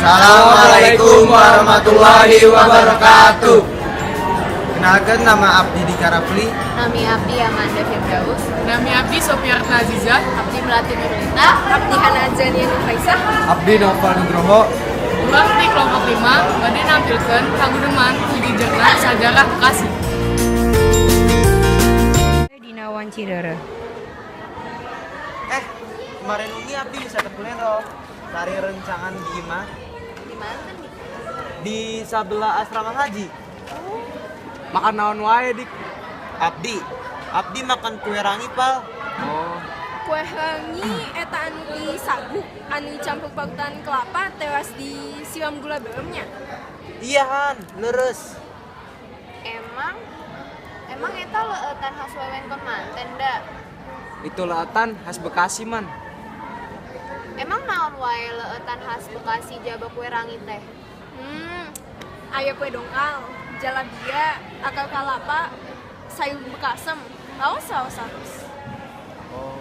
Assalamualaikum warahmatullahi wabarakatuh. Kenalkan, nama abdi Dika Rafli. Nami abdi Amanda Firdaus. Nami abdi Sofiar Naziza. Abdi Melati Nurlita. Abdi Hana Azania Nufaisah. Abdi Noval Nugroho. Urang ti kelompok 5 bade nampilkeun kaguneman hiji jurnal sajarah Bekasi. Dina wanci reureuh. Eh, kemarin wengi abdi wisata kuliner. Cari rencangan di imah. Di mana nih? Di sebelah asrama haji. Makan naon wae, Dik? Abdi makan kue rangi, pal. Oh. Kue rangi eta anu di sagu, anu campur parutan kelapa teras disiram gula beureum nya. Iya Han, leres. Emang eta leueutan khas wewengkon manten da? Itu leueutan khas Bekasi, man. Emang naon wae leueutan khas Bekasi jaba kue rangi teh? Aya kue dongkal, jalabia, akar kalapa, sayur bekasem, raos raos raos. Oh.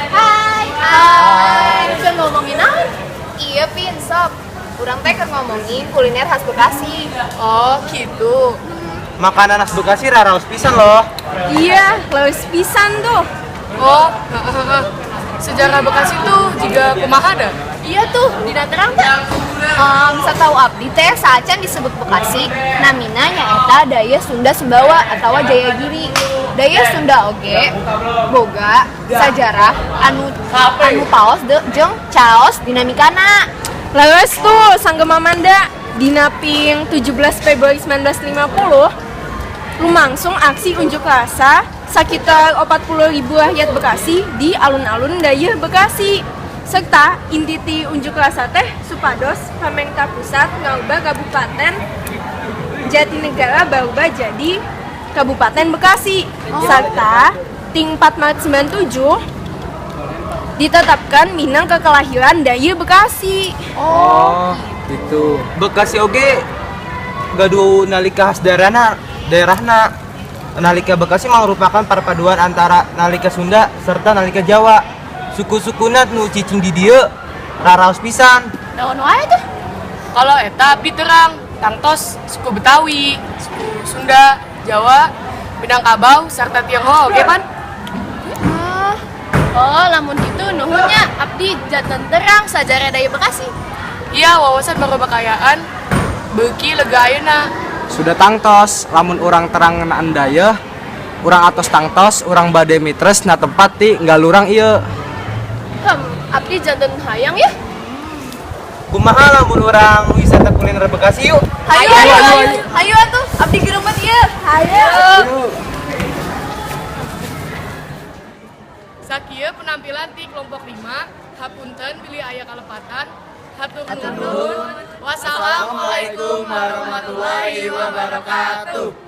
Hai. Hai. Keur ngomongin naon? Iya, Pin, sok. Urang teh keur ngomongin kuliner khas Bekasi. Oh, gitu. Makanan khas Bekasi raraos pisan loh. Iya, leus pisan tuh. Oh, heeh. Sejarah Bekasi tuh juga kumaha da? Iya tuh, dina terang teh. Satahu abdi teh saacan disebut Bekasi, namina nyaeta Dayeuh Sunda Sumbawa atawa Jayagiri. Dayeuh Sunda oge boga sajarah anu paos jeung caos dinamikana. Leres tuh, sanggem Amanda. Dina ping 17 Februari 1950, lumangsung aksi unjuk rasa sekitar 40.000 rakyat Bekasi di alun-alun Dayeuh Bekasi. Serta inti ti unjuk rasa teh supados pemerintah pusat ngubah Kabupaten Jatinegara berubah jadi Kabupaten Bekasi. Serta ting 4 Maret 97 ditetapkan minangka kelahiran Dayeuh Bekasi. Oh, gitu. Bekasi oge gaduh nalika khas daerahna daerahna. Nalika Bekasi merupakan perpaduan antara nalika Sunda serta nalika Jawa. Suku-sukuna nu cicing di dieu raraos pisan. Naon wae tuh? Kalau eta abdi terang, tangtos suku Betawi, suku Sunda, Jawa, Minangkabau, serta Tionghoa oge pan? Oh, lamun gitu nuhun nya, abdi janten terang sajarah Dayeuh Bekasi. Iya, wawasan baru bekayaan beuki lega ayeuna. Sudah tangtos, lamun urang terang ngeunaan dayeuh, urang atos tangtos, urang bade mitres na tempat ti nggalurang ieu. Abdi janten hayang ya. Kumaha lamun urang wisata kuliner Bekasi yuk? Hayu, hayu, hayu, hayu atuh, abdi gereumet ieu. Hayu. Sakieu penampilan ti kelompok 5, hapunten bilih aya kalepatan. Hatur nuhun. Wassalamualaikum warahmatullahi wabarakatuh.